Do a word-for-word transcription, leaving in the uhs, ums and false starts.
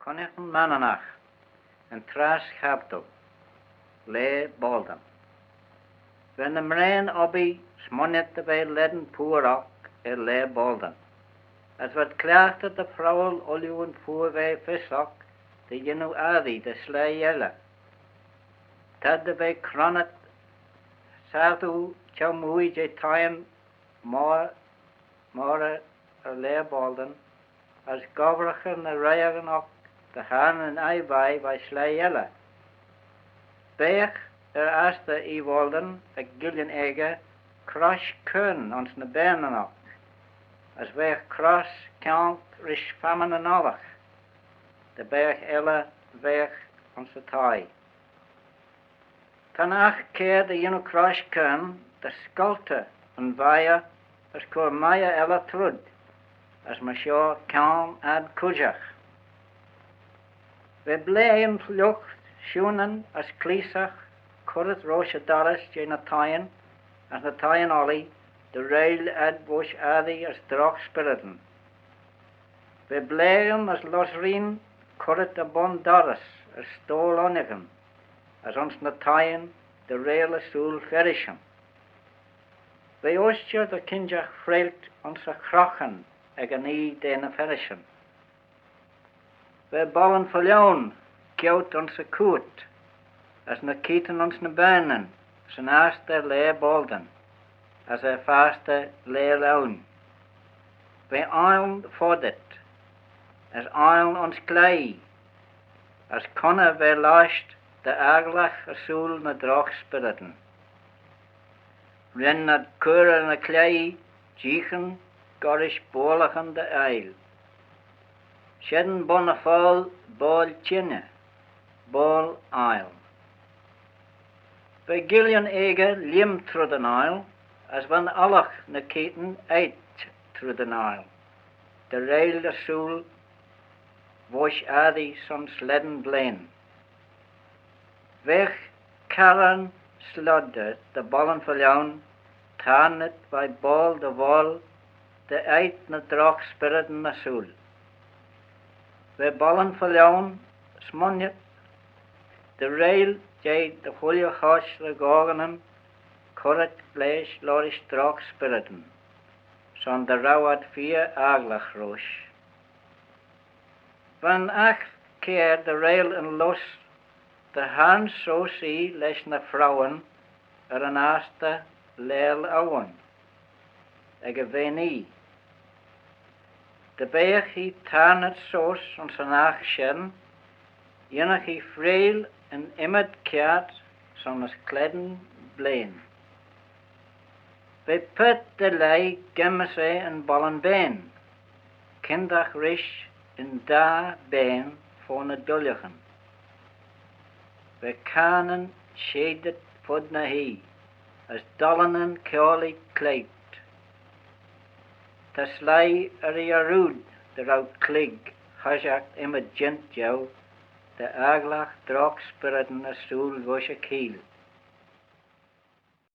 Cooinaghtyn Manninagh, yn trass chabdal, laa Boldan. Va ny mraane obbee smooinit dy ve lane pooar oc er laa Boldan, as v'ad cliaghtey dy phrowal ooilley yn phooar ve fys oc dy yannoo assee da sleih elley. T'ad dy ve cronnit sassoo çheu-mooie jeh thieyn moyr, moyr er laa Boldan, as gobbraghey ny reaghyn oc dy hayrn yn aigh vie veih sleih elley. Veagh er astyr Oie Boldan ec Gillin Aegey crosh keyrn ayns ny baanyn oc, as veagh crosh kianglt rish famman yn ollagh, dy beagh elley veagh ayns y thie. Ta'n aght kiare dy yannoo crosh keyrn dy scoltey yn viyr as cur mie elley trooid, as myr shoh kione ad cooidjagh. Va blaaeyn fliugh, siunyn as cleaysagh currit roish y dorrys jeh ny thieyn as ny thieyn ollee dy reill ad voish assee as drogh spyrrydyn. Va blaaeyn as lossreeyn currit er bun dorrys as stoyl uinnagyn, as ayns ny thieyn dy reill ersooyl ferrishyn. Va ushtey dy kinjagh freilt ayns y chrochan ec yn oie da ny ferrishyn. Va bollan fy-lione ceaut ayns y chooat, as ny keayrtyn ayns ny baanyn, 'syn astyr laa Boldan, as er fastyr laa Laue. Va ainle foddit, as ainle ayns cleigh, as conney va losht dy agglagh ersooyl ny drogh spyrrydyn. Ren ad cur er ny cleigh jeeaghyn gollrish boallaghyn dy aile. Shen bun y foayl boayl çhengey, boayl ainle. Va Gillin Aegey lheim trooid yn ainle, as va'n ollagh ny keayrtyn ait trooid yn ainle, dy reill ersooyl voish assee son slane blein. Veagh carrane slioddey dy bollan fy-lione tayrnit veih boayl dy voayl dy ait ny drogh spyrrydyn ersooyl. Va bollan fy-lione smooinit dy reill jeh dy chooilley chosh ry ghoananyn currit lesh liorish drogh spyrrydyn, son dy row ad feer agglagh roish. Va'n aght kiare dy reill yn lus dy hayrn seose ee lesh ny phrowyn er yn astyr laa Laue ec y venee. Dy beagh ee tayrnit seose ayns yn aght shen, yinnagh ee freayll yn ymmyd kiart son ny slane blein. Va paart dy leih gemmys eh yn bollan bane, kyndagh rish yn daa bane fo ny duillagyn. Va cayrnyn sheidit fud ny h-oie, as dollanyn kiaullee cleaght. Ta sleih er y yarrood dy row cleig hoshiaght ymmyd jeant jeu dy agglagh drogh spyrrydyn ersooyl voish y cheeill.